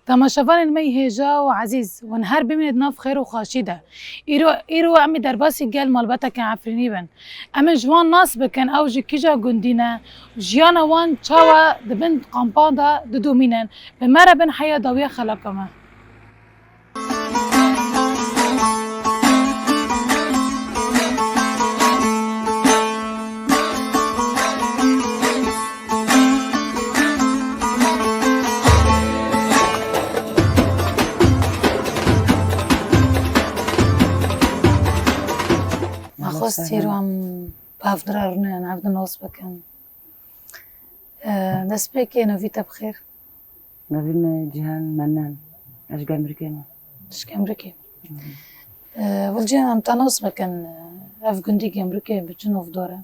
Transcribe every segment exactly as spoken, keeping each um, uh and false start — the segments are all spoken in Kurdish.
Temaşevanên me yê hêja û ezîz, hûn her bimînin di nav xêr û xweşî de. Îro, îro em ê derbasî gel malbateke Efrînî bin. Em ê ji wan nas bikin, ew ji kîja gundî ne, jiyana wan çawa di bin kampan de didomînin. Bi me re bin heya dawiya xelaka me. Nexwest îro em bi hevdira rûnin, hevdin nas bikin. Destpêkê navî te bi xêr. Navî me Cîhan Menan. Ez ji Gemrikê me. Ji Gemrikê. Ee, Wil Cîhan, em te nas bikin, ev gundî Gemrikê bi çi navdar e?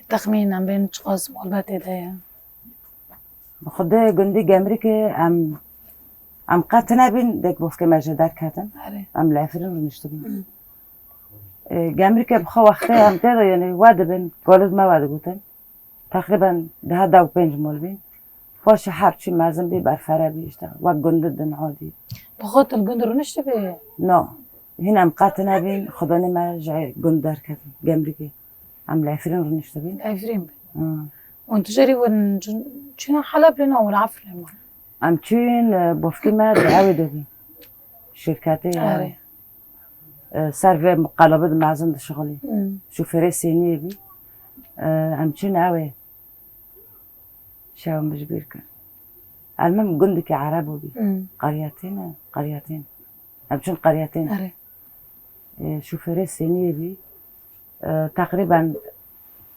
Texmîn em bên çiqas malbatê de ye? Bi xwedê gundî Gemrikê em, em qet nebîn, dek bofkê me jê derketin. Erê. Em li Efrîn rûniştibîn. Hı. Ee, Gemrikê bi xwe wextê em tê de, yanî we dibin, golid me we digotin. Teqrîben deha dew pênc mol bîn. Paşê her çî mezin bî, berfere bî, işte, wek gundî din adî. Bi xwe tu li gund rûniştibî? No. Hîn em qet nebîn, xudanê me ji gund derketin, Gemrikê. Em li Efrîn rûniştibîn. Efrîn bî. Hı. Hûn tu jêrî hûn çûn-, çûna Heleb lê na hûn Efrîn ma? Em çûn, e, bofkî me di ewê de bî. Şirketê ya. Erê. E, ser vê qelebê di mezin dişixulî. Hmm. Şofêrê sêniyê bî. E, em çûn ewê. Şewa min ji bîr kir. Elmim gundikî Erebû bî. Hmm. Qeryatîn e, Qeryatîn. Em çûn Qeryatîn. Erê. E, şofêrê sêniyê bî. E, teqrîben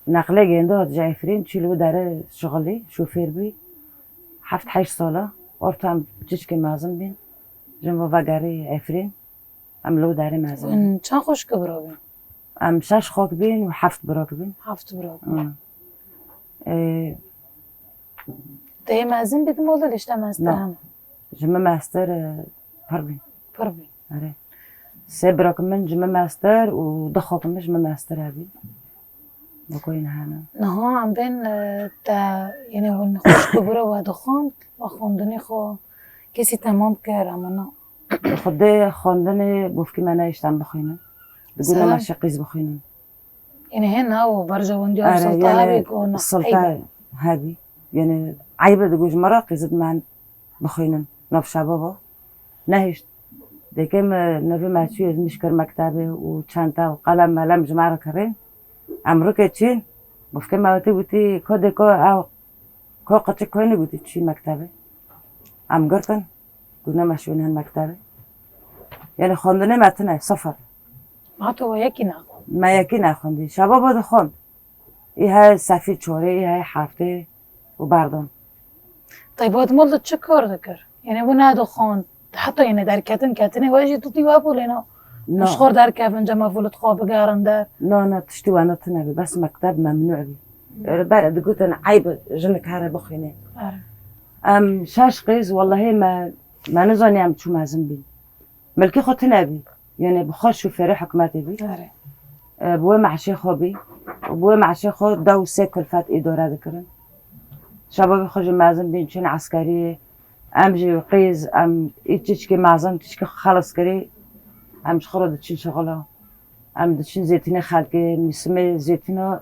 neqlê gêndo hat ji Efrîn, çî li wî derê şixulî, şofêr bî. Heft heşt sala. Orta em çiçkê mezin bîn. Jin ve vegerî Efrîn. Em li wî derê mezin bîn. Hûn çend xwişk û bira bîn? Em şeş xwişk bîn û heft birok bîn. Heft birok bîn. Hı. Ee, Te yê mezin bî di mol de lê ji te mestir hene? Ji min mestir, e, pir bîn. Pir bîn. Erê. Sê birok min ji min mestir û du xwişk min ji min mestir hebî. Bi ku yîn hene. Niha em bên, e, te, yanî hûn xwişk û bira we dixwend, we xwendinê xwe kesî temam kir, ama na? Xwedê xwendinê bofkî me nehişt em bixwînin. Digot nema şeqîz bixwînin. Yanî hên ew berjewendiya Erê, sulta yanî hebî ku na sulta eyb e. Hebî. Yanî eyb e, digot ji me re qîzit me bixwînin. Nav şebaba. Nehişt. Dêkê me nevê me çû ez miş kir mektebê û çenta û qelem melem ji me re kirîn. Em rûkê çîn. Bofkê me wetî witî ko dê ko ew ko qeçik koyne gotî çî mektebê. Em girtin. Gune me şûn hin mektebê. Yanî xwendinê me tune, sifir. Ma tu we yekî nexwend? Me yekî nexwendî. Şebaba dixwend. Î hey sefî çorê, î hey heftê û berdon. Teybat mol de çi kar dikir? Yanî we nedixwend. Heta yanî derketin ketinê we jî tu tî we bû lê na. Na. Ji xwe derkevin cema volid xwe bigerin der. Na, na, tiştî wena tune bî. Bes mekteb memnû bî. Li ber digotin eyb e jinik here bixwîne. Erê. Em şeş qîz, wellahî me, me nizanî em çû mezin bîn. Milkê xwe tune bî. Yanî bi xwe şofêrê hikûmetê bî. Erê. E, bi wê meşê xwe bî. Û bi wê meşê xwe dew sê kulfet îdare dikirin. Şebabê xwe jî mezin bîn çûn eskeriyê. Em jî qîz, em î çiçkê mezin, çiçkê xwe xelas kirî. Em ji xwe re diçin şixula. Em diçin zêtînê xelkê, mîsimê zêtîno.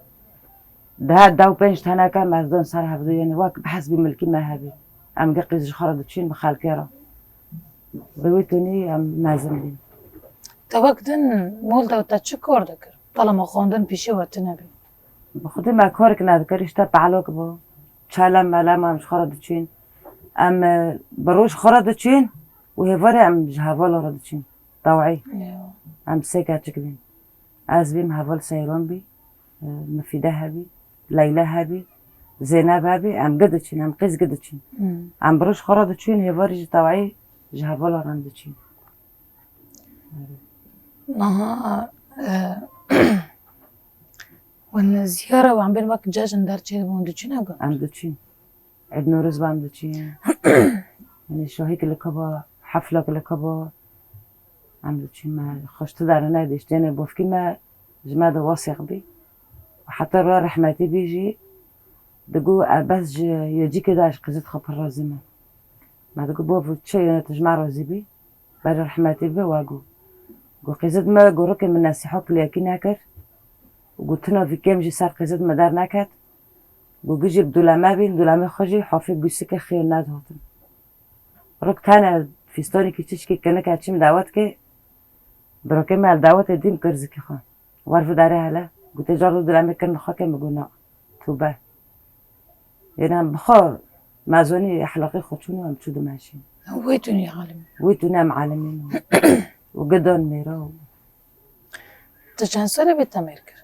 Daha dew pênc teneke mezdan ser hevdu, yanî wek behs bî milkî me hebî. Em gi qîz ji xwe re diçin bi xelkê re. Bi wî tunî em mezin bîn. Te wek din mol de te çi kar dikir? Talama xwendin pîşê we tune bî. Bi xwedê me karik nedikirin, işte pehlok bû. Çelem melem em ji xwe re diçîn. Em, e, bi roj xwe re diçîn û hêvarê em ji hevala re diçîn. Tewî. Ya. Em sê keçik bîn. Ez bîm, heval Seyran bî, e, Mifîde hebî, Leyla hebî, Zeynep hebî, em gi diçîn, em qîz gi diçîn. Hmm. Em bi roj xwe re diçîn, hêvarî ji tewî ji hevala re em diçîn. Niha, e, hûn ziyara wan bên wek cejn derçê dibûn, diçîne got? Em diçîn. Ed Newroz ban diçîn. Yanî şahîk li kaba, heflek li kaba. Em diçîn me xweşti derine dişt. Yanî bofkî me ji me de wesêq bî. Heta ra rehmetî bî jî digo, e, bes ji yecîkê de ji qîzit xwe pir razî me. Me digot, "Bo çi yene tu ji me razî bî?" Berê rehmetî bi wa got. Got, "Qîzit me got, rikê min nesîha kuliyekî nekir." Got, "Tina vî kêm jî ser qîzit me derneket." Got, "Gijî bi duleme bîn, duleme xwe jî hafê gusike xiyo nedihatin." Rik tene fîstonekî çişkî kinike çîm dawet ke, birokê me el dawetê dîm kir zikî xwe. Wer vidarê hele, gotê, "Car du dilemê kirin xwe ke." Min got, "Na, tu be." Êna bi xwe mezonî ehlaqê xwe çûn û em çû dimeşîn. Wê tune alim. Wê tune em alimîn û gidon mêra û. Tu çend sole bî te mêr kir?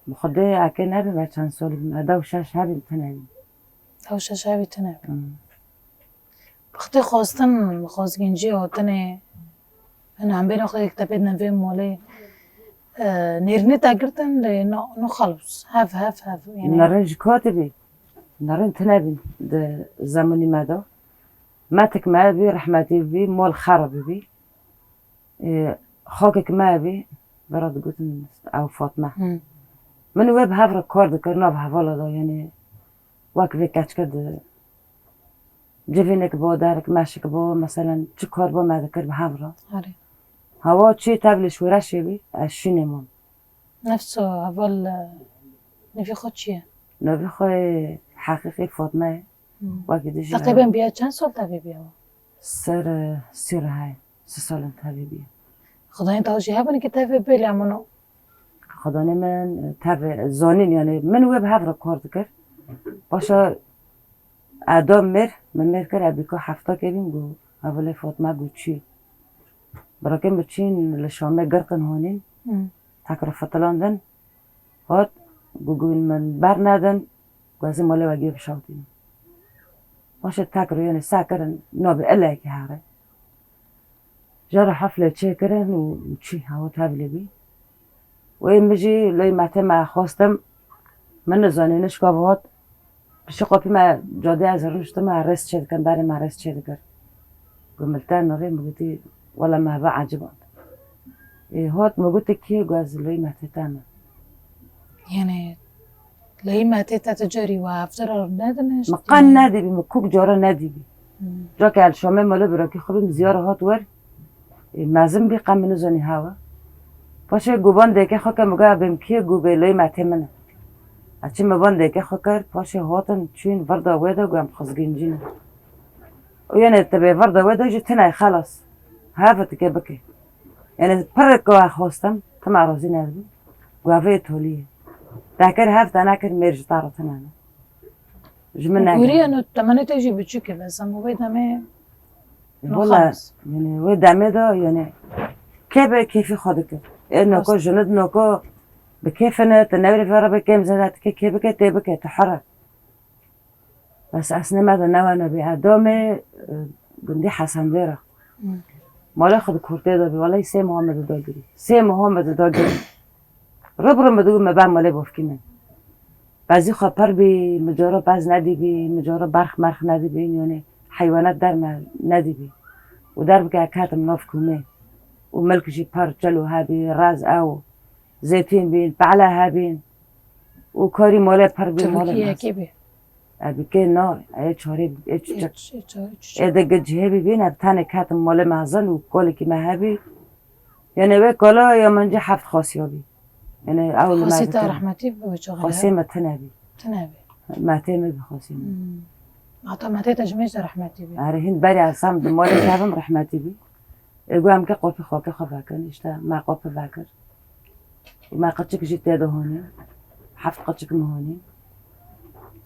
Bi xwedê eke nebî me çend solî bî me. Dew şeş hebî tune bî. Dew şeş hebî tune bî. Hmm. Bi xwedê xwestin, xwezgîncî hatinê, hin em bên xwedê te pê nevê molê, e, nêrînê te girtin, lê no, no xelûs. Hev, hev, hev. Yanî Nerin ji kotî bî. Nerin tune bîn di zemanî me de. Metik me bî, rehmetî bî, mol xerab bî. Ê, xakek me bî, vera digotin ew Fatme. Hı. Min wê bi hev re kar dikir, nav hevala da, yanî wek vê keçke di civînek bo, derek meşik bo, meselen çi kar bo me dikir bi hev re. Erê. Hewa çi tevlê şoreşê bî, ez şînê mam. Nefso heval, e, nivî xwe çi ye? Navê xwe heqîqî Fatme ye. Hı. Wekî dijî Teqrîben biya çend sal tevî biya? Ser, e, sî re heye. Sî salên tevî biya. Xwedayên te jî hebin ki tevî bê lê min o. Xwedanê min, e, tevî zanîn, yanî min wê bi hev re kar dikir. Paşa Eda mêr, min mêr kir, ebîka hefta kevîn got, hevalê Fatma got çi? Birakê min çîn li Şamê girtin honîn. Hı. Tek re fitilandin. Hat, got, got min bernedin. Got, ez ê malê we gê bişewtînim. Paşê tek re yanî se kirin, nabê ilekî here. Jara heflê çêkirin û çî hewa tevlê bî. Wê min jî lê metê me xwestim. Min nizanî nişka bi hat. Piştî qopî me cadê ez rûniştim, me rêz çêdikin, berê me rêz çêdikir. Got, "Min te nirê?" Min gotî, "Wela me heve eciband." Ê, hat min gotî, "Kê?" Got, "Ez lê metê te me." Yanî Leyî metê te tu carî we hevdira nedinişt? Min qan nedîbî, min kûk cara nedîbî. Hmm. Cake el Şamê malê birakî xwe bîm ziyara hat wer. Ê, mezin bî qe min nizanî hewa. Paşê got ban dêkê xwe ke min got bêm kê got bê leyî metê min e. Ez çi min ban dêkê xwe kir, paşê hatin çûn virda wê de got em xizgîncî ne. Û yanê tu bê virda wê de jî tune xelas. Heve tu kê bike. Yanê pir ku ez xwestim, tu me razî nedibî. Got vê tolî ye. Te kir hev te nekir mêr ji te re tune ne. Ji min negere. Gurî eno temenê te jî biçûk e, bes em wê demê Wala, xelas. Yanî wê demê de, yanî kê bi kêfî xwe dikir. Ê noko Rast. Jin id noko bi kêfin e, tu newrê vê re bi kêm zêde dike, kê bike, tê bike, tu hir e. Bes ez ne me de newe nebî. E, domê, e, gundî Hesen Vêra. Hmm. Malê xwe di kurtê de bî. Welay sê meha min di dagirî. Sê meha min di dagirî. Rib rib min digot me ben malê bofkî min. Bezî xwe pir bî, mi coro bez nedîbî, mi coro berx merx nedîbî, yanî heywanat der me nedîbî. Û derbike ketim nav komê. Û milk jî pir çelo hebî, rez ew, zeytîn bîn, pele hebîn. Û karî mole pir bî, mole Çimkî mez. Yekê bî. Ebî kê na, ê çarê bî, ê çiçek. Ê ç-, ê çarê çiçek. Ê de gicihê bî bîn, ev tenê ketim mole mezin û kolekî me hebî. Yanî wê kola ya min cî heft xasiya bî. Yanî ew li me Xasê te bikin. Rehmetî bû çaxê? Xasê me tine bî. Tine bî. Metê me bî xasê me. Hmm. Heta metê te ji mêj de rehmetî bî. Erê hîn berê ez hem di malê kevim rehmetî bî. Ê got em ke qopî xwe ke xwe vekin. Îşte me qopî vekir. Û me qirçik jî tê de honî. Heft qirçik min honî.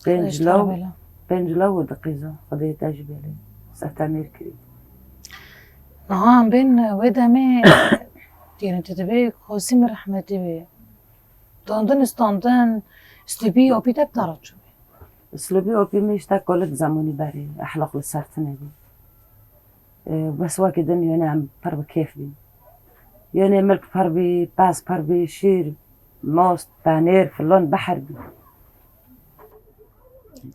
Pênc Xwedê ji law, te bêle. Pênc law û di qîza. Xwedê te jî bêle. Ser te mêr kirî. Niha em bên wê demê, yanî tu dibê Xosî min rehmetî bê. Dandin, standin, stûbî, opî te bi te re çûbê? Stûbî, opî min îşte kolik zemanî berê, ehlaq li ser tine bî. E, bes wekî din yone em pir bi kêf bîn. Yone milk pir bî, pez pir bî, şîr, most, penêr, filan beher bî.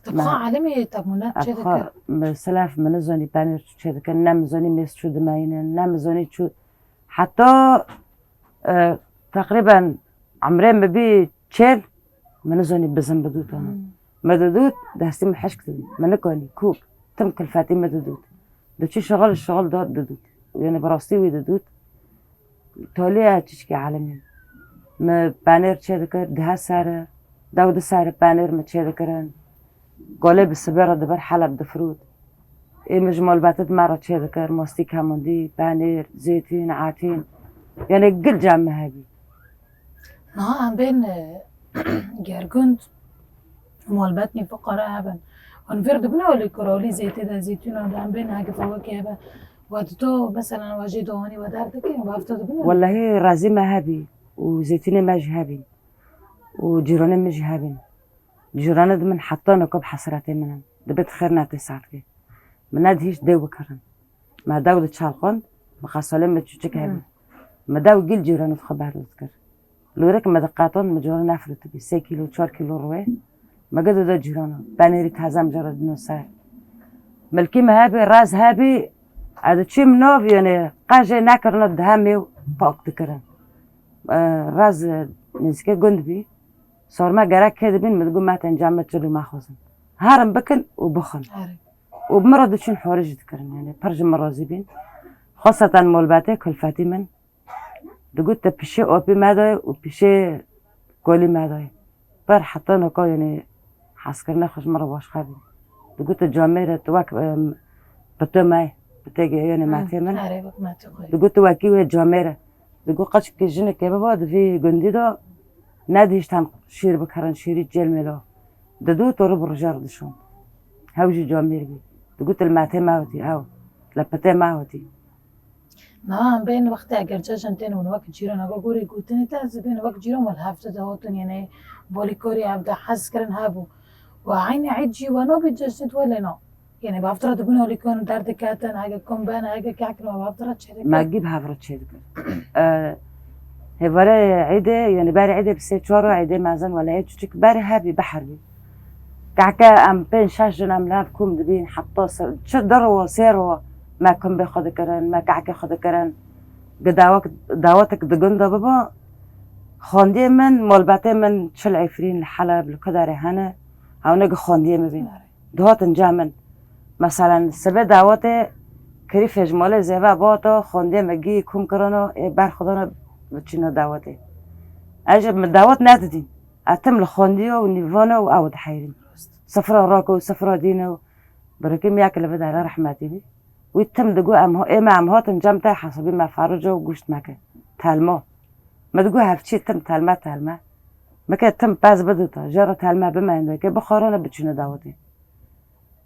Tu xwe Me-, elimê te mûne çê dikir? Xwe, me selef min nizanî penêr çû çê dikin, ne min zanî mêz çû dimeyînin, ne min zanî çû. Heta, e, teqrîben emrê min bî çêl, min nizanî bizin bidût ana. Hmm. Me didût, destî min hişk dibî. Min nikanî, kûk, tim kilfetî me didût. Diçû şixul, şixul dot didût. Yanî bi rastî wî didût. Tolî ye çişkî alemî. Me penêr çêdikir, dihe sere, dew di sere penêr me çêdikirin. Golê bi sibê re diber Heleb difirût. Ê min ji malbatê di me re çêdikir, mostî kemundî, penêr, zeytûn, etîn. Yanî gil cem me hebî. Niha em bên, e, gergund, malbetnî fuqara hebin. Hûn vêr dibin olî kurolî zeytê de, zeytûna de, em bên heke fawekê hebe. We di to, meselen, we jê dowanî we derdikê, we hevto dibin olî? Wellahî razî me hebî û zeytûnê me jî hebî û cîranê min jî hebîn. Cîranê di min heta noko bi hesretê min in. Dibe di xêr netê saetkê. Min nedihîşt dew bikirin. Me dew diçelqand, bi xesalê me çûçik hebî. Hmm. Me dew gil cîranê xwe berdû dikir. Lûrek me diqetand, me cara nefirûtibî. Sê kîlo, çar kîlo rûyê. Me gi dida cîrana. Penêrî taze me cara dino ser. Milkî me hebî, raz hebî, ez diçûm nav, yanî qejê nekirina dihe mêw pak dikirin. E, raz, e, nêzîkê gund bî. Sarma gerek kê dibîn, min digot, me tenca me çilo me xwazin. Herin bikin û bixwin. Herin. Û bi min re diçûn horê jî dikirin, yanî pir ji min razî bîn. Xweseten malbatê kulfetî min. Digot, te pişê opî me dayê û pişê kolî me dayê. Pir heta noko, yanî hezkirina xwe ji min re başqa bî. Digot, tu camêr e, tu wek, em, pitê me ye, pitê ge-, yanî Hmm, metê min. Erê, wek metê xwe. Digot, tu wekî wê camêr e. Digot, qeçkî jinekê biba di vî gundî de nedihiştan şîr bikirin, şîrî cêl mêlo. Didu torû bi rûjar dişon. Hew jî camêr bî. Digot, li metê me hotî, ew. Li pitê me hotî. Niha em bên wextê eger cejin tên hûn wek cîran, aga gorî gotinê te, ez bên wek cîran wele hevde de hotin, yanî bolîkorî hevde hez kirin hebû. Û eynî eyd jî weno bî cejnê wele na. Yanî bi hevde re dibûn olî kon derdiketin, hege kom ben, hege kehkin û bi hevde re çêdikin. Me gî bi hev re çêdikin. E, hêvarê eydê, yanî berê eydê bi sê çar û eydê mezin wele ê çûçik berê hebî, behr bî. Kehke em pênc şeş jin em li hev kom dibîn, heta se-, çi du rû, sê rû me kombê xwe dikirin, me kehkê xwe dikirin. Gi dawek-, dawetek di gund de biba, xwendiyê min, malbetê min çil Efrîn li Heleb, li Kuderê hene, hewne gi xwendiyê min bîn. Dihatin cem min. Meselen, sibê dawetê kirîfê ji malê zêve bihata, xwendiyê me gî kom kirino, ê berxwedana biçîno dawetê. Ez jî min dawet nedidîn. Ez tim li xwendiya û nîvana û ew diheyirîn. Sifra rako û sifra dîne û birikî min yek li vê dere rehmetî bî. Wî tim digo, em ho-, ê me em hatin cem te hesabî me ferûca û goşt meke. Telma. Me digo, hevçî tim telme, telme. Meke tim pez bidita, jê re telme bimeyinde, ke bixwarane biçûne dawetê.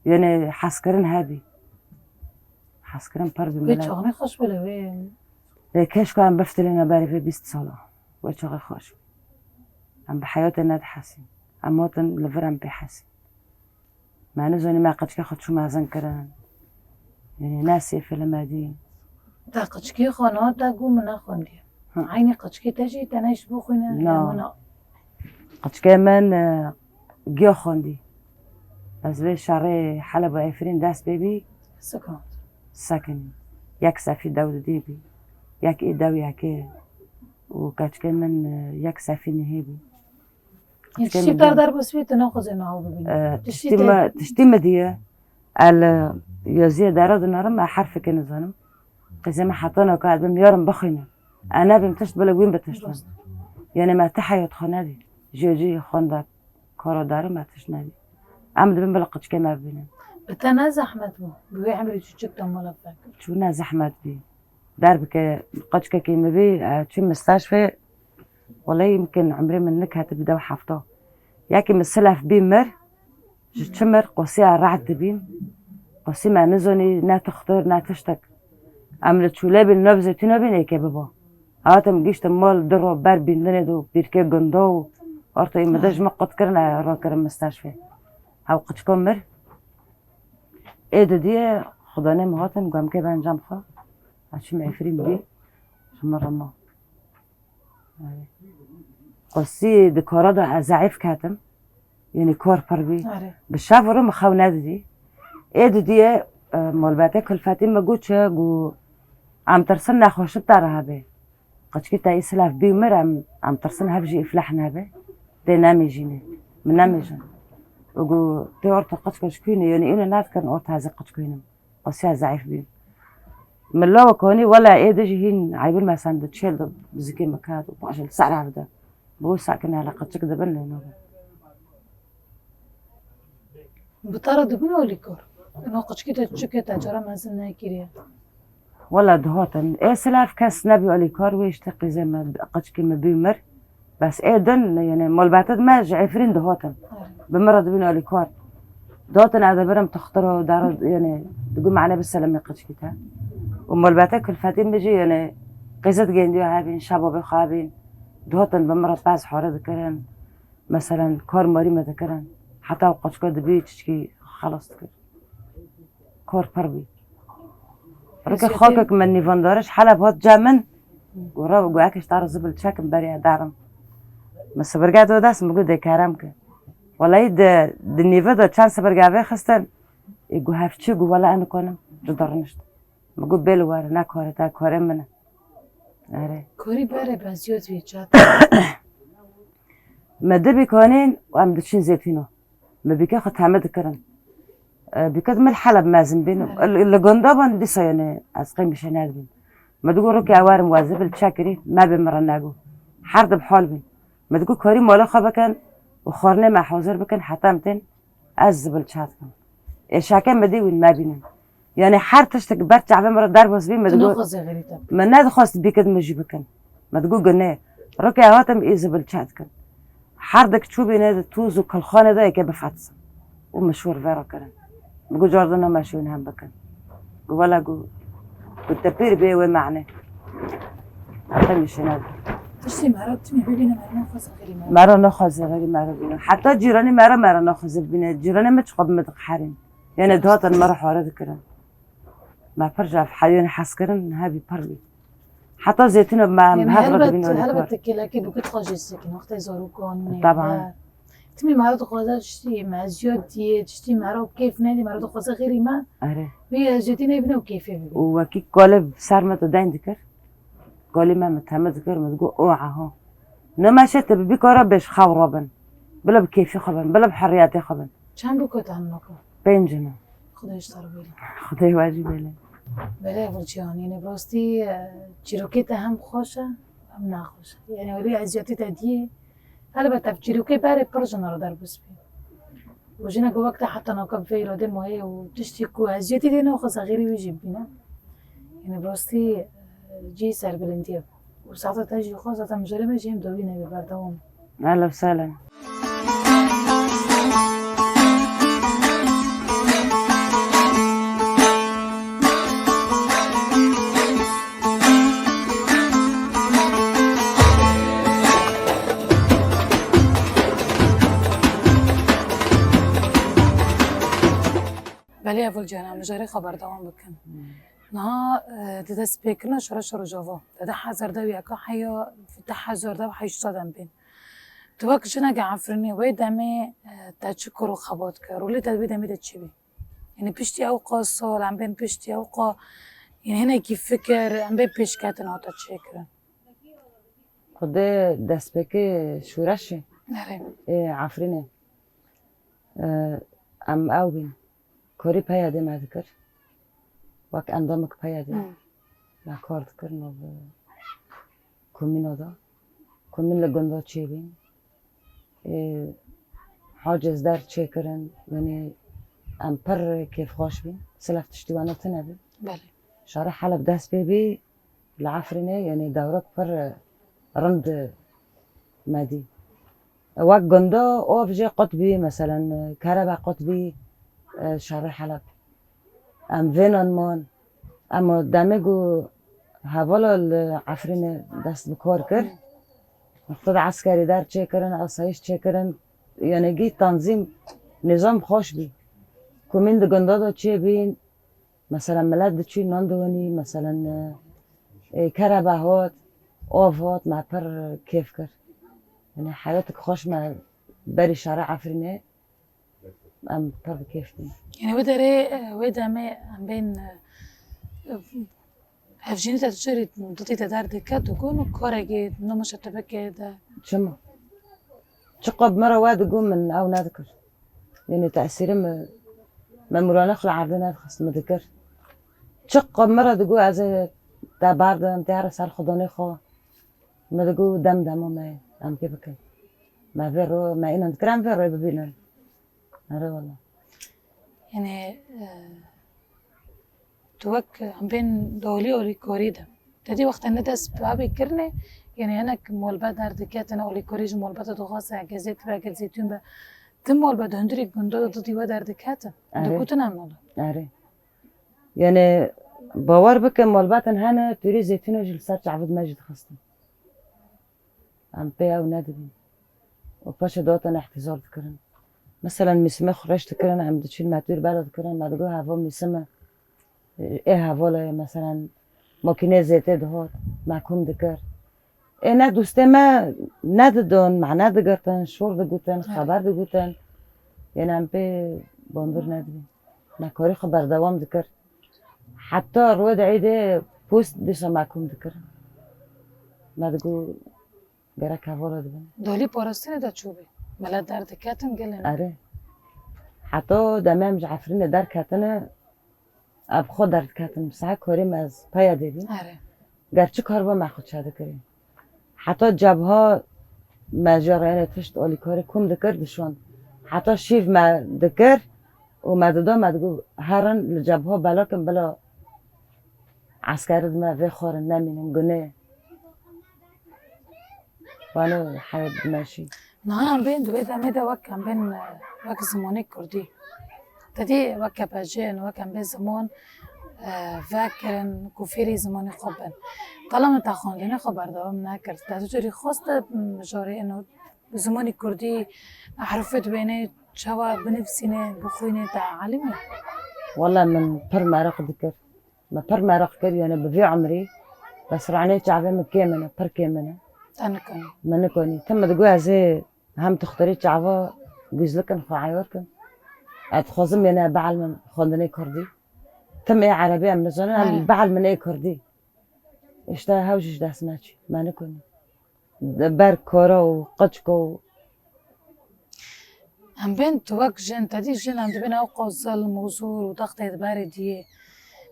Yanî hezkirin hebî. Hezkirin pir bi Wê milet. Çaxê xweş bile, wê. Lê keşka em biftilîne berê vê bîst sala. Wê çaxê xweş. Em bi heyatê nedihesîn. Em hatin li vir em pê hesîn. Me nizanî me qeçke xwe çû mezin kirin. Yanî ne sêfê li me dî. Te qeçkê xwe nehate got min nexwendiye. Hı. Eynî qeçkê te jî te nehişt bixwîne, Na. Ew na. Qeçkê min, e, giya xwendî. Ez vê şerê Heleb û Efrîn dest pê bî. Sekand. Sekinî. Yek sefî dew didî bî. Yek ê dew yekê. Û qeçkê min, e, yek sefî nihê bî. Yê tiştî tar der bosî tu naxwazê niha bibînî. E, tiştî tiştî te- me, tiştî me diye. El, e, yaziyê dere dinarim, e, herfeke nizanim. Qîzê me heta naka ez bim yarim bixwînim. E nebim tişt bile wîn bi tişt bin. Rast. Yanî me ti heyat xwe nedî. Jê jî xwenda kara dere me tişt nedî. Em dibin bila qeçkê me bibînin. Bi te ne zehmet bû? Bi wê emrê çûçik te mala vekir. Çû ne zehmet bî. Derbike qeçkekî min bî, e, çû misteşfê. Wele yimkin umrê min niketibî dew hefta. Yekî min silef bî mir, ji çi mir, qosiya re'd dibîn. Qosî me nizanî, ne tuxtir, ne tiştek. Em li çûlê bîn, nab zeytûna bîn, êkê biba. Hatim giştim mal, du roj ber bîndinê do, pîrkê gunda û ortayê min de ji min qut kirin, e, rakirin misteşfê. Hew qiçka mir. Ê didiyê xudanê min hatin, gomkê ben cem xwe. Ez çûm Efrîn bî, ji min re ma. Qosî di kara de ez zeîf ketim. Yanî kar pir bî. Erê. Bi şev û rû min xew nedidî. Ê didiyê, e, malbetê kulfetî min got çi, got, em tirsin nexweşi bi te re hebe. Qeçkî te î silef bî û mir, em, em tirsin hev jî îfleh nebe. Tê nemêjîne. Min nemêjin. Û got, tê orta qeçka ji kuîne, yanî îne nedikirin orta ez ê qeçka înim. Qesiya zeîf bî. Min lawa konî wela ê de jî hîn eybir me sen de çêl de zikê min ket û paşê li ser ev de. Bi wisa kin hele qeçik dibin lê nabe. Bi te re dibin alîkar? Ino qeçikî te çi ke te cara mezin nekiriye? Wela dihatin. Ê silav kes nebî alîkar wê işte qîzê me, qeçikê me bî mir. Bes ê din, yani, malbetê me ji Efrîn dihatin. Bi min re dibîn alîkar. Dihatin ez dibirim textiro, dara, yani, digu mane bi selemê qeçkî te. Û malbetê kulfetî min jî, yani, qîzet gendiya hebîn, şebabê xwe hebîn. Dihatin bi min re pez hare dikirin. Meselen, kar marî me dikirin. Heta ew qeçka dibî çiçkî xelas dikir. Kar pir bî. Rike Hesiyetê xakek me nîvandariş Heleb hat cem min. Gu re gu ekê ji te re zibil çekim beriya derim. Min sibirge do dest, min gu dê kerem ke. Welay di, di nîve de çend sibirge vê xistin. Ê gu hevçî gu wela ez nikonim ji de rinişt. Min gu bêl were, ne karê te, karê min e. Erê. Korî bere be ziyot vê çat. Me dibî konîn û em diçin zêtîno. Me bîke xwe teme dikirin. E, bîke min Heleb mezin bîn. Li, li gunda ban dîsa yani ez qey mişe nedibîn. Me digo rokê ew werim we zibil çekirî, me bê min re nego. Her di bi hal bîn. Me digo korî mala xwe bikin û xwarinê me hazir bikin heta em tên ez zibil çat kim. Êşeke me dî wîn me bînin. Yani her tiştek ber çavê min re derbas bî, me digo, Naxwaze xerî te. Me nedixwest bîkid min jî bikin. Me digo ginê. Rokê hatim ê zibil çat kin. Her dik çûbîne di toz û kilxanê de yeke bifetsin. Û min şûr vê re kirin. Min got, cardina me şûn hem bikin. Got, wela got, got te pêr bê wê mane. Heta min şûn hem. Tiştê me re timî bibîne, me re naxwaze xerî me re. Me re naxwaze xerî me re bîne. Heta cîranê me re, me re naxwaze bibîne. Cîranê me çiqas bi min diqeherîn. Yani dihatin me re hare dikirin. Me pir ji ev heywanê hez kirin, hebî pir bî. Heta zêtîna me, Yani hev re helbet, dibîn helbet olîkar. Te kêlekê bû ku tu xwe jê sekin, wextê zarokan nê. Taban. He. Timî mero dixwaze tiştî me, eziyot diye, tiştî mero keyf nedî, mero dixwaze xêrî me. Erê. Wî eziyotî nebîne û keyfê bibî. Û wekî kalê ser me tu deyn dikir. Kalê me min teme dikir, min digot, o aha. Ne meşe te bibî kara bêj xew rabin. Bila bi keyfê xwe bin, bila bi heriyetê xwe bin. Çend bû ku te hemnaka? Pênc ne. Xwedê ji te re bêle. Xwedê we jî bêle. Belê Gulcihan, yani bi rastî, e, çîrokê te hem xweş e, hem naxweş e. Yani welî eziyetî te diyê. Helbet ev çîrokê berê pir ji me re derbas bî. Û jinek wek te heta naka bi vê îradê mayê û tiştî ku eziyetî dê naxwaze xêrî wî jî bibîne. Yani bi rastî, e, cihê serbilindî ye. Û saeta te jî xwe, saeta mijarê me jî hem dawî nebe, berdewam. Ehlen we sehlen. Belê Gulcihan, em mijarê xwe berdewam bikin. Hmm. Niha, e, di destpêkirina şoreşa Rojava, di du hezar û deh eka heya du hezar û heştê de em bên. Tu wek jineke Efrînê wê demê, e, te çi kar û xebat kir? Rolê te di wê demê de çi bî? Yani piştî ew qas sal, em bên piştî ew qa, yani hinekî fikir, em bên pêşketin hate çêkirin. Xwedê destpêkê şoreşê, Erê. Ê, Efrînê. E, em ew bîn. Korî P Y D me dikir. Wek endamik P Y D. Hmm. Me kar dikir, nav komîna de. Komîn li gunda çêbîn. Ê, hacêz der çêkirin. Yanî em pir kêfxweş bîn. Silav tiştî wena tune bî. Belê. Şarê Heleb dest pê bî. Li Efrînê, yanî dewrek pir rind me dî. Wek gunda ov jê qut bî, meselen, kerebe qut bî, e, şerê Heleb. Em vênan man. Ema demê ku hevala li Efrînê dest bi kar kir, miqted eskerî der çêkirin, asayîş çêkirin, yanî gî tanzîm, nîzam xweş bî. Komîn di gunda de çêbîn, Mesela milet diçû nan diwanî, mesela, e, e, kerebe hat, av hat, me pir kêf kir. Yani heyatek xweş me berî şara Efrînê, em pir bi kêf bûn. Yani wê derê, e, wê demê em bên, e, hevjînî te tu çi rî didî te derdike, tu got karekî namaşe tu bike de. Çima? Çiqa bi me re we digot min ew nedikir. Yanî tesîrê min, me murane xwe li erdê nedixist, min dikir. Çiqa min re digot ez ê te berdim, te here ser xwedanê xwe. Min digot dem dema me em pê bikin. Me vê ro, me înan dikir em vê royê bibînin. Erê wele. Yanî, e, tu wek em bên di olî olîkorî de. Te dî wextê ne dest bi abê kirine, yanî hinek molbe derdiketin, olîkorî ji molbeta dixwaze, eger zêt be, eger zeytûn be. Ti molbe di hundirê gunda de didî we derdiketin. Erê. Dikutin em nolo. Erê. Yanî, bawer bike, molbetin hene, tûrî zeytûna jî li ser çavit me jî dixistin. Em pê ew nedibîn. Û paşê dihatin îhtizar dikirin. Meselen, mîsimê xwe reş dikirin, em diçîn me tûr bela dikirin, me digot heva mîsim e. Ê hevala ye, meselen, makîneyê zêtê dihat, me kom dikir. Ê ne dostê me nedidon, me nedigirtin, şor digutin, xeber digutin. Yanî em pê bandor nedibîn. Me karê xwe berdewam dikir. Heta rojê di êdê post dîsa me kom dikir. Me digot gerek hevala dibin. Di olî parastinê de çûbî. Milet derdiketin gelê me. Erê. Heta demê em ji Efrînê derketine, ev xwe derdiketin. Saet karê me ez peya dê bîn. Erê. Ger çi kar ba me xwe çe dikirî. Heta cebha me jê re yanî tişt alîkarî kom dikir dişand. Heta şîv me dikir û me dida, me digot herin li cebha bela kin bila eskerî di me vê xwarin nemînin gunê. Wano heyat dimeşî. Niha em bên di wê demê de wek em bên, e, wek zimanê kurdî. Te dî wek kepecên, wek em bên ziman, e, vekirin ku fêrî zimanê xwe bin. Tala min te xwendinê xwe berdewam nekir. Te tu carî xwest, m, mijarê ino zimanê kurdî, ehrufê dibênê, çawa binivîsînê, bixwînê, te alim î? Wele min pir meraq dikir. Me pir meraq kir, yanî bi vî umrî, bes ranê çavê min kêm in, pir kêm in. Te nikonî. Me nikonî. Tim min digot ez ê hem dixturî çava guzlikin xwe eyar kim. Ez dixwazim yanî bielmim xwendinê kurdî. Tim ê erebî em nizanin, em Erê. Bielmin ê kurdî. Îşte hew jî ji dest me çû. Me nikonî. Ber kara û qiçka û Em bên tu wek jin, te dî jin em dibên ewqas zilm û zor û dextê diberê diyê.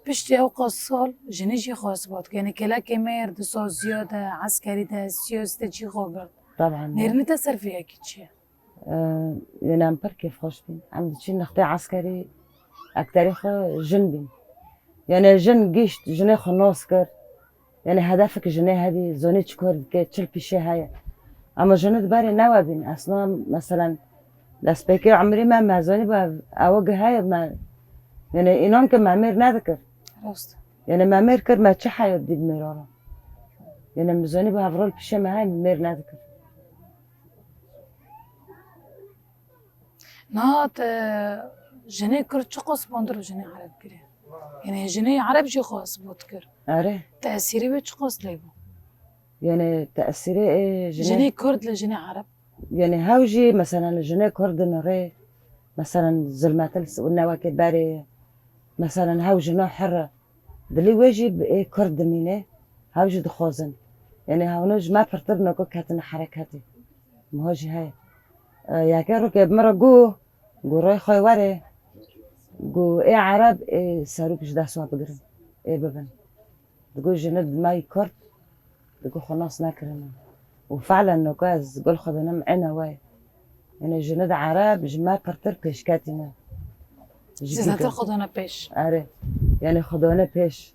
Piştî ewqas sal jinî jî xwe isbat kir. Yanî kêlekê mêr di saziya de, eskerî de, siyasî de cî xwe girt. Taban. Nêrînê te ser vê yekê çi ye? Ee, yanî em pir kêfxweş bîn. Em diçîn nextê eskerî, ekterê xwe jin bîn. Yanî jin gişt, jinê xwe nas kir. Yanî hedefek jinê hebî, zonê çi kar dike, çil pîşe heye. Ama jinê di berê newe bîn. Esna, meselen, destpêkê umrî me, me zanî be, ew gi heye me, yanî înan ke me mêr nedikir. Rast. Yanî me mêr kir, me çi heye dî mêra re. Yanî min zanî be hevrol pîşe me heye, me mêr nedikir. Niha te jinê kurd çiqas bandir û jinê ereb kiriye. Yanî jinê ereb jî xwe isbat kir. Erê. Tesîrê wê çiqas lê bû? Yanî tesîrê ê jinê Jinê kurd li jinê ereb. Yanî hew jî, meselen, li jinê kurd dinirê, meselen, zilmetil s-, û newekê berê, meselen, hew jina hir e. Dilê wê jî bi ê kurd dimîne, hew jî dixwazin. Yanî hewno ji me pirtir noko ketine hereketê. Miho jî heye. E, yekê rokê bi min re got, got rê xwe were, got ê ereb ê serok ji dest we bigirin, ê bibin. Digot jinê di me yî kurd, digot xwe nas nekirine. Û fe'len noko ez gul xwe dinim êna we. Yanî jinê di ereb ji me pirtir pêşketî ne. Ji Zêdetir xwe dane pêş. Erê. Yanî xwe dane pêş.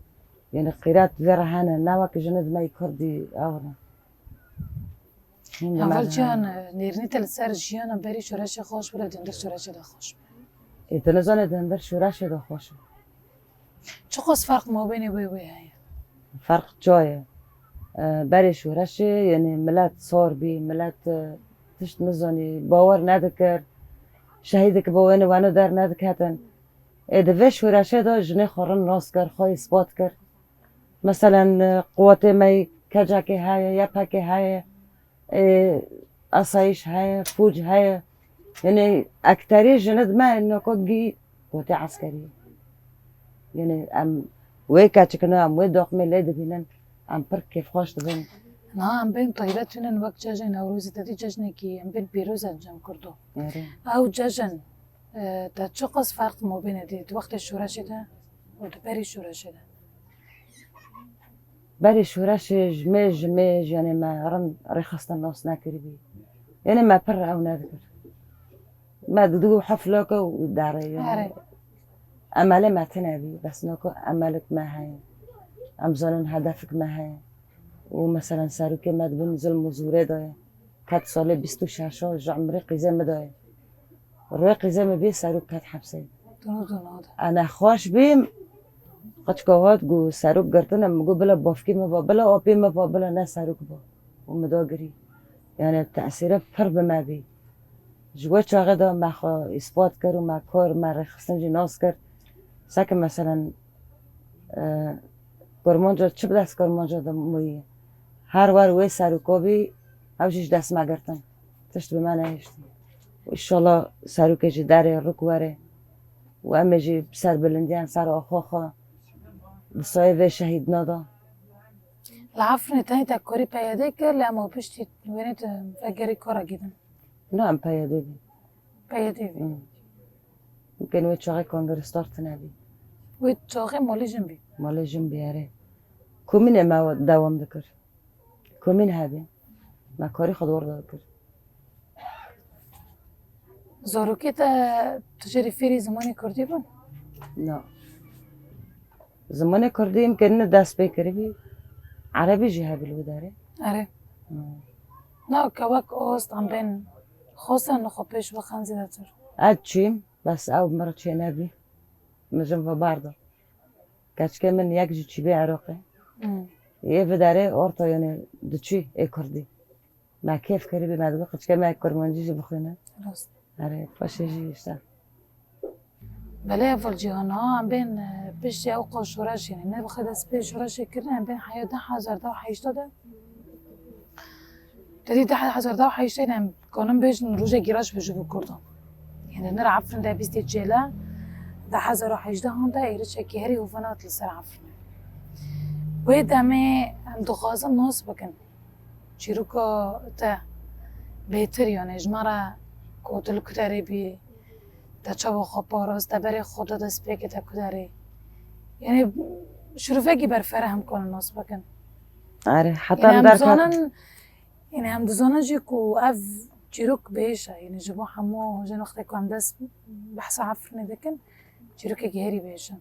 Yanî qîret vê re hene, ne wek jinê di me yî kurdî ew ne. Hîn Heval dime ciyan, nêrînê te li ser jiyana berî şoreşê xweş bû, lê dindir şoreşê de xweş bû. Ê, tu nizanî dindir şoreşê de xweş bû. Çiqas ferq mabênê wê wê heye? Ferq çaye? E, berê şoreşê, yanî milet sor bî, milet, e, tişt nizanî, bawer nedikir. Şehîdek bo wêne weno der nediketin. Ê, di vê şoreşê de jinê xwe rind nas kir, xwe îspat kir. Meselen, e, quwetê me yê kecekê heye, YPG'ê heye, e, asayîş heye, fûc heye. Yanî ekterî jinê di me noko gî quwetê eskerî ye. Yanî em wê keçikine, em wê doqmê lê dibînin, em pir kêfxweş dibin. Niha em bên taybet tînin wek cejnê Newrozê, te dî cejnekî em bên pîroz e cem kurdo. Erê. Ew cejn, e, te çiqas ferq mabênê dî di wextê şoreşê de û di berî şoreşê de? Berê şoreşê ji me, ji me, ji yanê me rind rêxistin nas nekiribî. Yanê me pir ew nedikir. Me didigo hefleke û îdare, yanê Erê. Emelê me tune bî, bes noko emelek me heye. Em zanin hedefek me heye. Û meselen serokê me di bin zilm û zûrê de ye. Ket salê bîst û şeş ji emrê qîzê min de ye. Rûyê qîzê min bî serok ket hepsê. Dûno dûno de. E, nexweş bîm, qicka hat got serok girtine, min got bila bavkê min ba, bila apê min ba, bila ne serok ba. Û min dagirî. Yani tesîre pir bi me bî. Ji we çaxê de me xwe îspat kir û me kar, me rêxistin jî nas kir. Seke meselen, e, Kurmanca çi bi dest Kurmanca de mûyî. Her wer wê seroka bî, ew jî ji dest me girtin. Tişt bi me nehiştin. Û înşallah serokê jî derê rûk were. Û em ê jî bi serbilindiyan ser axa xwe di soyê vê şehîdina de. Li Efrînê tenê te korî P Y D kir, lê em û piştî wênê tu vegerî kora gidin. Na, em P Y D bî. P Y D bî. Hmm. Mumkin wê çaxê kongre start nebî. Wê çaxê malê jin bî. Malê jin bî, erê. Komînê me dewam dikir. Komîn hebî. Me karî xwe dor dikir. Zarokê te tu jê re fêrî zimanê kurdî bûn? Na. Zimanê kurdî mumkin ne dest pê kiribî. Erebî jî hebî li wî derê. Erê. Hmm. Na, ke wek ost em bên xwestin li xwe pêş bixin zêdetir. Ez çûyim, bes ew min re çê nebî. Min jin ve barda. Keçikê min yek jî çîbê Iraqê. Hmm. Yê vê derê orta, yanê diçû ê kurdî. Me kêf kiribî, me digot qicikê me kurmancî jî bixwîne. Rast. Erê, paşê jî işte. Belê heval Cîhan, ha, em bên, e, piştî ew qal şoreş, yanî ne bi xwe dest pê şoreşê kirin, em bên heya du hezar du û heşt de. Te dî du hezar du û heşt de em kanin bêjin roja giraş bû ji bo Kurdan. Yanî nir Efrîn de bîstê çêle, du hezar û hejdeh de êrişekî herî hovin hat li ser Efrînê. Wê demê em dixwazin nas bikin. Çîroka te bêtir, yanî ji me re ku tu li ku derê bî, te çawa xwe parast, te berê xwe da destpêkê te ku derê. Yanî şirûvekî berfireh em kanin nas bikin. Erê, heta Yanî em em derket. Dizanin, yanî em dizanin jî ku ev çîrok bêş e, yanî ji bo hemû jin wextê ku em dest behsa Efrînê dikin, çîrokekî herî bêş e.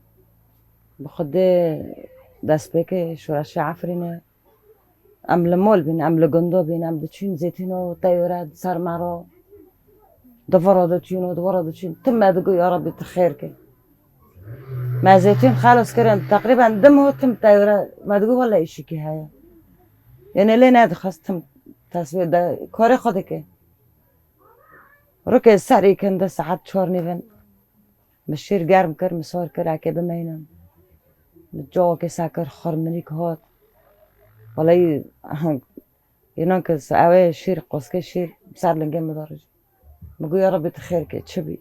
Bi xwedê destpêkê şoreşê Efrînê. Em li mol bîn, em li gundo bîn, em diçûn zêtîn û teyore di ser me re, di vir re diçûn û di wir re diçûn. Tim me digot, ya Rebî, tu xêr ke. Me zêtîn xelas kirin, teqrîben du meh tim teyore, me digot, wele îşikî heye. Yanê lê nedixist tim teswê de, karê xwe dike. Rukê serî kin di saet çar nîvin. Min şîr germ kir, min sar kir, eke bimeynin. Min cawekê sekir, xirminîk hat. Weleyî, înan ke ew ê şîr, qoskê şîr, ser lingê min de rijî. Min got, ya Rebî, tu xêr ke, çi bî?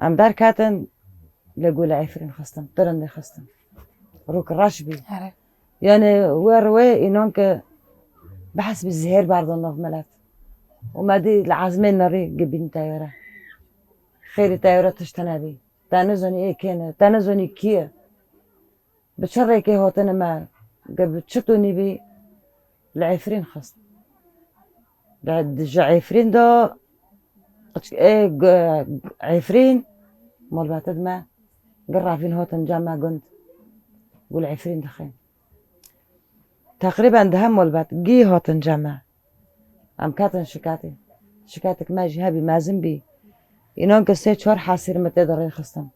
Em derketin, lê got li Efrîn xistin, tirindê xistin. Rûk reş bî. Here. Yanê wer wê înan ke behs bi zihêr berdan nav milet. Û me dî li ezmên nerî gibîn teyare. Xêrî teyare tişt tune bî. Te nizanî ê kê ne, te nizanî kî ye. Bi çi rêkê hatine me, ge bi çi tonî bî, li Efrîn xist. Be, ji Efrîn de, qiç-, ê, g-, Efrîn, malbetê me, gi revîn hatin cem me gund. Gu li Efrîn dixin. Teqrîben deh malbet gî hatin cem me. Em ketin şiketê. Şiketik me jî hebî mezin bî. Înan ke sê çar hesîr min tê de rêxistin.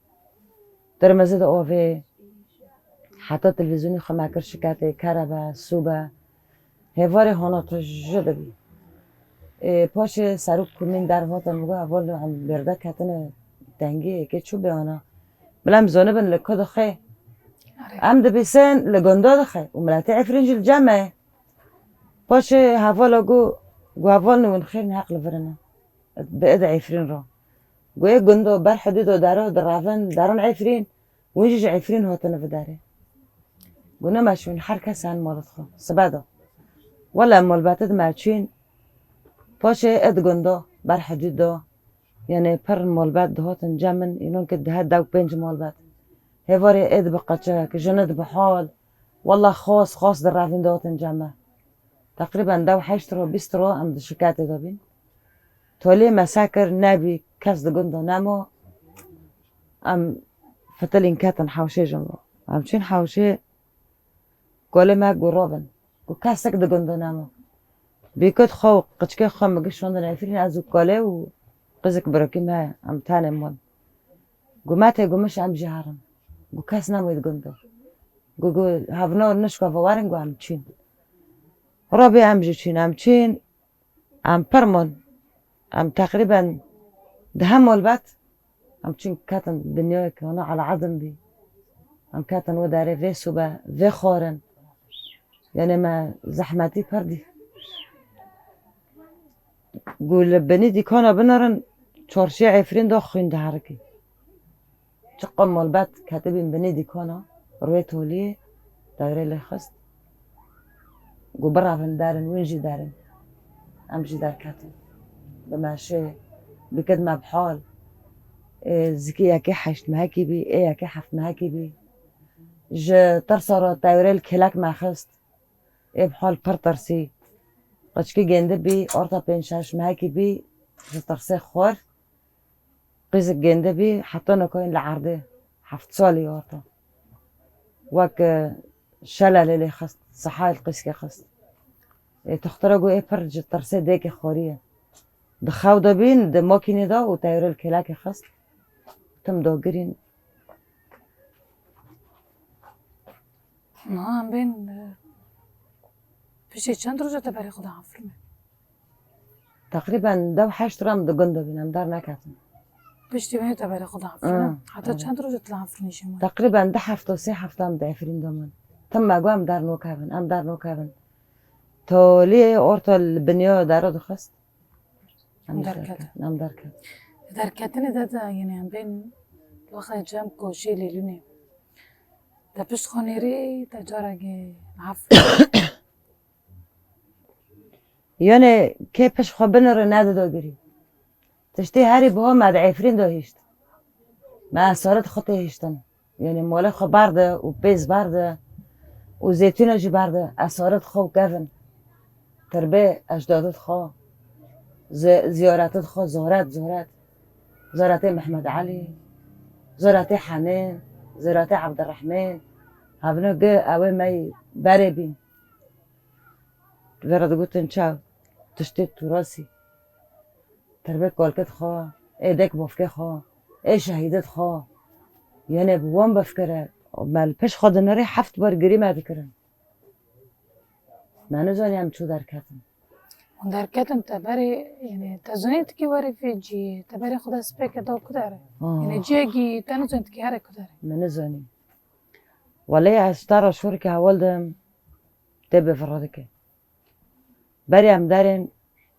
Tirmizî de avê, heta televîzyonê xwe me kir şiketê, kerebe, sûbe. Hêvarê hona tu ji dibî. Ê, paşê serok komîn derhatin, min got, heval em bêrde ketine tengî, êkê çû bê ana. Bila em zonibin li ku dixê. Erê. Em dibîsin li gunda dixê û miletê Efrîn jî li cem me ye. Paşê hevala got, got, heval nû win xêr ne heq li vir in e. Bi id Efrîn re. Got, ê gundo ber hidûdo dero direvin, derin Efrîn, win jî ji Efrîn hatine viderê. Got, nema şûn, her kes hen malit xwe. Sibe de. Wele malbetê me çûn, paşê id gundo, ber hidûdo. Yanê pir malbet dihatin cem min, înan ke dihe dew pênc malbet. Hêvarê ê dibe qeçek, jin ê dibe hal. Walla xos, xos di revîn de hatin cem me. Teqrîben dew heşt ro, bîst ro em di şiketê de bîn. Tolê me sekir nebî, kes di gund de nemo. Em fitilîn ketin hewşê jin bo. Em çûn hewşê, kolê me got robin. Got kesek di gund de nemo. Bîkut xwe û qiçkê xwe min got şandin Efrîn, ez û kolê û qizek birokî me, em tenê mon. Got me tê, got min jî em jî herin. Got kes nemo di gund de. Got, got hevno nişka ve werin, got em çûn. Robê em jî çûn, em çûn. Em pir mon. Em teqrîben deh molbet. Em çûn ketin dinyayek hona eleedim bî. Em ketin wê derê vê sobe, vê xwarin. Yanê me zehmetî pir dî. Got li binî dîkana binirin, çarşiyê Efrîn de xwîn diherikî. Çiqas molbet ketibîn binê dîkana, rûyê toliyê, dewrê lê xist. Got birevin derin, wîn jî derin. Em jî derketin. Bi meşê, bikit me bi hal. Ê zikî yekê heşt mehekî bî, ê yekê heft mehekî bî. Ji tirsa re dewrê li kêlek me xist. Ê bi hal pir tirsî. Qiçkî gêndi bî, orta pênc şeş mehekî bî, ji tirsê xwar. Qîzik gêndi bî, heta nokayên li erdê, heft salî orta. Wek, e, şelelê lê xist, sehayê li qîzkê xist. Ê, toxtira got, ê pir ji tirsê dêkê xwariye. Di xew de bîn, di makînê de û tewrê li kêlekê xist. Tim dagirîn. Niha em bên, e, piştî çend roja te berê xwe de afirîne? Teqrîben dew heşt roj em di gund de bîn, em derneketin. Piştî wê te berê xwe de afirîne? Hı, heta evet. Çend roja te li Efrînê jî man? Teqrîben du hefte, sê hefte em di Efrîn de man. Tim me got em dernokevin, em dernokevin. Toliyê orta li binya dara dixist. Em derketin. Em derketin. Derketinê de, de, yanî em bên wexa cem koşê lêlûnê. Te pişt xwe nêrî, te carekê hef. Yanê kê pişt xwe binire nedide girî. Tiştê herî biha me di Efrîn de hişt. Me esaret xwe tê hiştin. Yanî molê xwe berde û pêz berde û zêtûne jî berde, esaret xwe û kevin. Tirbê ecdadit xwe, zi-, ziyaretit xwe, zoret, zoret. Zoretê Mehmed Elî, zoretê Henên, zoretê Ebdirehmên. Hevno gi ew ê me yî berê bîn. Vera digotin çav, tiştê turasî. Tirbê kolkit xwe, ê dek bofkê xwe, ê şehîdit xwe. Yanê bi wan bifkire, me li pişt xwe dinirê heft bar girî me dikirin. Me nizanî em çû derketin. Hûn derketin te berê, yanî te zanî tu kî werî vê cihê, te berê xwe dest pê kir da ku derê. Ha. Yanî cihekî te nizanî tu kî here ku derê. Me nizanî. Welê ez ji te re şûreke heval dim, tê bêvira dike. Berê em derên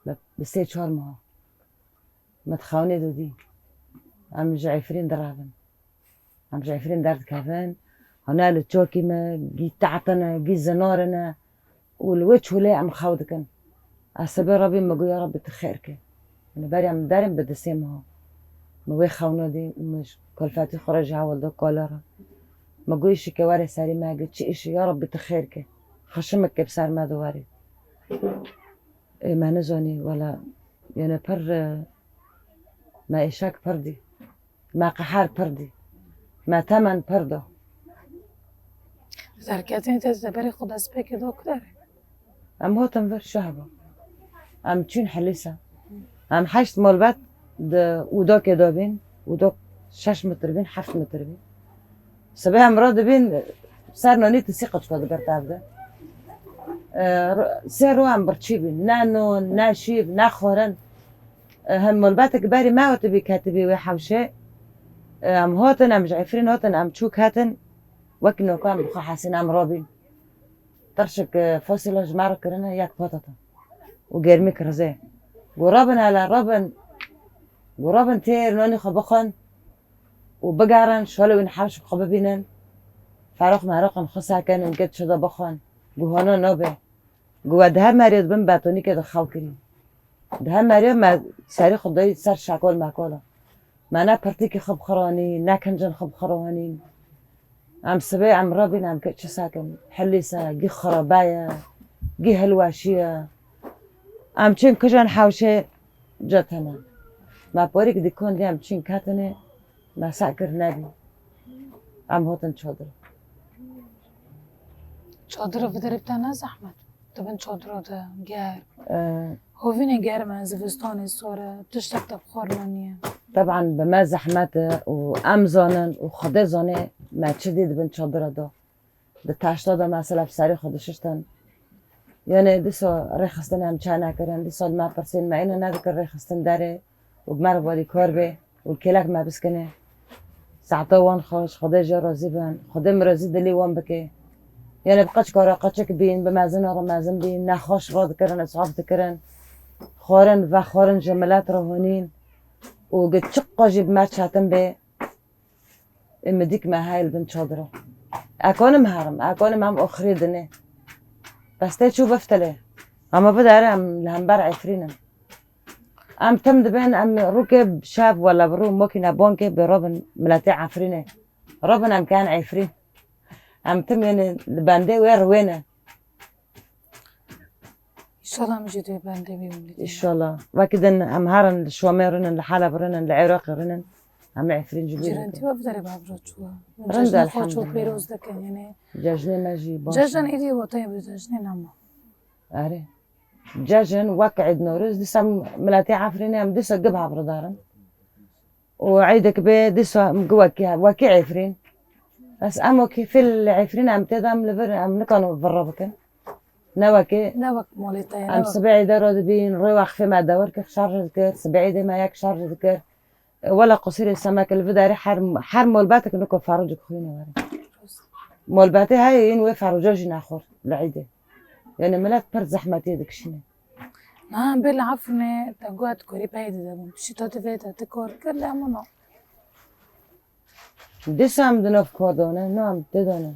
bi, bi sê çar meha. Me di xewnê de dî. Em ji Efrîn direvin. Em ji Efrîn derdikevin. Hane li çokî me, gî tehtine, gî zinarine. Û li wê çolê em xew dikin. Ez sibê Rebbî me got, ya Rebbî tu xêr ke. Min berê em derin bi di sê meha. Min wê xewna dî û min ji kolfetî xwe re ji hewl da kola re. Min got, îşî ke were serî me, got, çi îşî, ya Rebbî tu xêr ke. Xişimik ke bi ser me de werî. Ê, me nizanî, wela, yanê pir, e, me êşek pir dî. Me qehar pir dî. Me temen pir da. Derketinê te ji berê xwe dest pê kir da ku derê? Em hatin vir şehba. Em çûn Helîsa. Em heşt malbet di ûdakê de bîn. Ûdak şeş metr bîn, heft metr bîn. Sibê em radibîn ser nanî tisî qiçka digirta ev de. E, ro-, sê ro em birçî bîn. Ne non, ne şîv, ne xwarin. E, hem malbetek berî me hatibî ketibî wê hewşê. E, em hatin, em ji Efrîn hatin, em çû ketin. Wek noka em bi xwe hesîn em rabîn. Tirşik, e, fasîla ji me re kirine yek patata. Û germî kirizê. Got, "Rabin hele, rabin." Got, "Rabin têr nanî xwe bixwin û bigerin, şolê wîn hewşik xwe bibînin. Ferox meroqin xwe sekin û gê çi de bixwin." Got, "Hona nabe." Got, "We di her meriyê di bin betonîkê de xew kirî." Di her meriyê me serî xwe dayî ser şekol mekola. Me ne pirtîkî xwe bixuranî, ne kincin xwe bixuranîn. Em sibê em rabîn em ke çi sakin. Helîsa, gî xiraba ye, gî hilweşî ye. Em çin kijan hewşê cetene. Me porîk dîkon dî em çin ketine, me sa kir nebî. Em hotin çadir. Çadira vidarê bi te ne zehmet. Di bin çadira de germ. Ee, Hovînê germ e, zivistanê sor e, tiştek te bi xwarina niye. Teban bi me zehmet e û em zanin û Xwedê zane me çi dî di bin çadira de. Di taşta de mesela bi serê xwe dişiştin. Yanê dîsa rêxistin em çanekirin, dîsa li me pirsên me îna nedikir rêxistin derê û bi me re werî kar bê û li kêlek me biskine. Saeta wan xweş, Xwedê jê razî bin, Xwedê mirazî dilî wan bike. Yanê bi qeçka re qeçik bîn, bi mezina re mezin bîn, nexweş radikirin, isaf dikirin. Xwarin, vexwarin ji milet re honîn û gi çiqa jî bi me çetin bê. Ê min dîk me heye li bin çadira. Ekonim herim, ekonim em oxirê dinê. Bes tê çû biftilê. Ama bidere em li hember Efrîn in. Em tim dibin, em rûkê şev wela bi rû mokîne bonkê bi robin miletê Efrînê. Robin em ken Efrîn. Em tim yene li bendê wê riwêne. Înşallah em jî dê bendê wî milî dê. Înşallah. Wekî din em herin li Şamê rinin, li Heleb rinin, li Iraqê rinin. Em Efrîn jî bê. Cîrantî we bi derê bavra çû. Rind e, elhamdulillah. Pêroz dikin, yanî. Cejnê me jî baş. Cejn îdî wotayê bi cejnê nema. Erê. Cejn wek Eid Newroz, dîsa miletê Efrînê em dîsa gi bavridarin. û eydek bê dîsa em gi wekî, wekî Efrîn. Bes em wekî fil Efrîn em tê de em li vir, em nikarin virre bikin. Ne wekî Ne wek molê te ye, em ne wek sibê eyde re dibîn, rê wexfê me dewir kir, şer dikir, sibê eydê me yek şer dikir. E, wela qusîrê semek li vidarê her, her molbetek niko ferocik xwîne were. Molbetê heye yên wê feroca jî nexwir li eydê. Yani milet pir zehmetiyê dikişîne. Na, em bê li Efrînê te got korî pey dide bûn. Piştî te divê te ti kor kir, lê hemû na. Dîsa em di nav kor de ne, na em tê de ne.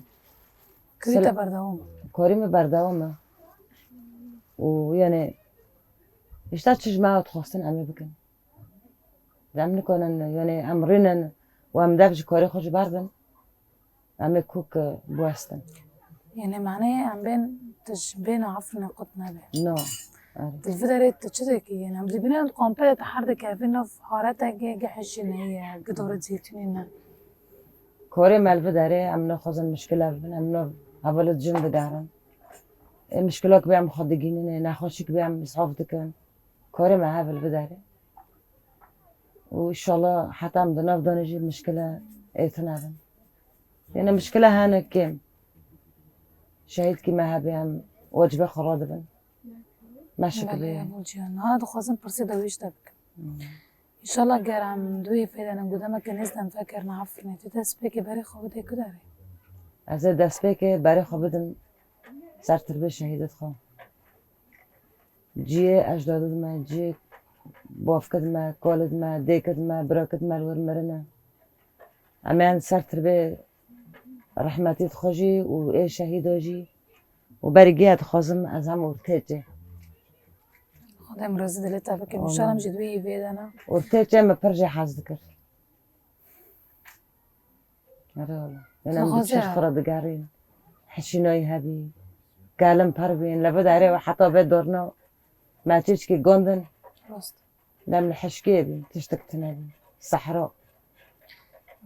Korî te berdewam e. Korî min berdewam e. Û yani, işte çi ji me hat xwestin em ê bikin. Em nikarin, yani em rînin û em dev ji korê xwe ji ber bin. Em ê kok, e, biwestin. Yanî manê em bên, tu ji bêna Efrînê qut nebe. No. Erê. Tu li vê derê tu çi dikî? Yanî em dibînin komple tu her dikevî nav haretekê gi hijînê ye, gi dore zeytûnî ne. Korê me li vê derê em naxwazin mişkile bibin, em nav hevalê jin digerin. Ê mişkilok bê em xwe digînin, ê nexweşik bê em îsaf dikin. Korê me hev li vê derê. Û înşallah heta em di nav danê jî mişkile êtin hebin. Yine mişkile hene kêm. Şehîdkî me hebe em wecibê xwe radibin. Meşik bê. Belê, Ebûl Cihan. Ha, dixwazim pirsê dewêş te bikim. Hmm. Înşallah ger em di wê fêdenin ku demeke nêz de em vegerine Efrînê, tu destpêkê berê xwe bidê ku derê? Ez ê destpêkê berê xwe bidim ser tirbê şehîdê xwe. Cihê ecdadid me, cihê bavkid me, kalid me, dêkid me, birakid me li wir mirine. Em ê ser tirbê rehmetî dixwe jî û ê şehîda jî û berî giya dixwazim ez hem ortê çê. Xwedê em razî dilê te bikim. Amin. Înşallah em jî di wê yî vê de ne. Ortê çê min pir jê hez dikir. Erê wele. Yanî em Dixwaze. Di çeşt xwe re digerîn. Hişînayî hebî. Gelim per bîn. Li vê derê ve heta vê dorna me çêçikî gondin. Rast. Dem li hişkê bîn. Tiştik tune bîn. Sehra.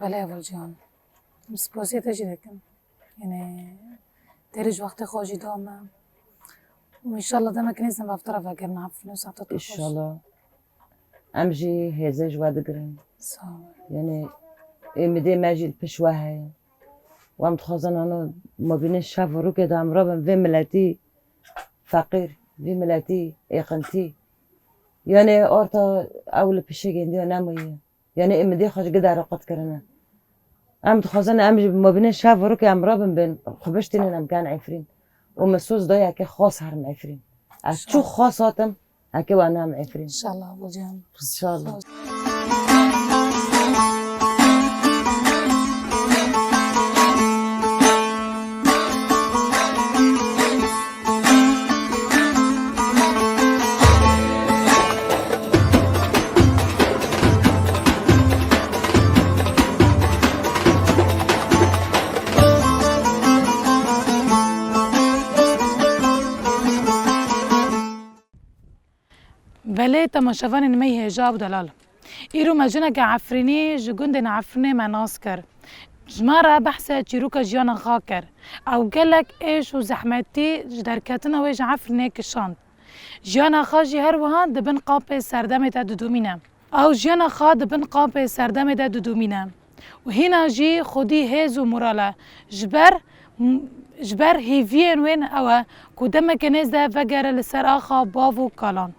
Belê Ebûl Cihan. Em spasiyê te jî dikim. Yanî, têrê ji wextê xwe jî da me. Û înşallah demek nêzin bi eftara vegerine Efrînê û saeta te xweş. Înşallah. Em jî hêzê ji we digirin. Sağ ol. Yanî, êmidê me jî li pişt we heye. Û em dixwazin ano mabînê şev û rûkê de em rabin vê miletî feqîr, vê miletî êqintî. Yanî, orta ew li pişê gêndiya nemaye. Yanî êmidê xwe ji gidara qut kirine. Em dixwazin em ji mabînê şev û rûkê em rabin bên, xwe biştînin em ken Efrîn. Û min soz da yekê xas herim Efrîn. Ez çû xas hatim, eke wan nam Efrîn. Înşallah Ebûl Cihan. Înşallah. Belê temaşevanên me yê hêja û delal. Îro me jineke Efrînî ji gundên Efrînê me nas kir. Ji me re behse çîroka jiyana xwe kir. Ew gelek êş û zehmetî ji derketina wê ji Efrînê kişand. Jiyana xwe jî her wiha di bin kampê serdemê de didomîne. Ew jiyana xwe di bin kampê serdemê de didomîne. Û hîna jî xwedî hêz û moral e. Ji ber, ji ber hêviyên wê ew e ku demeke nêz de vegere li ser axa bav û kalan.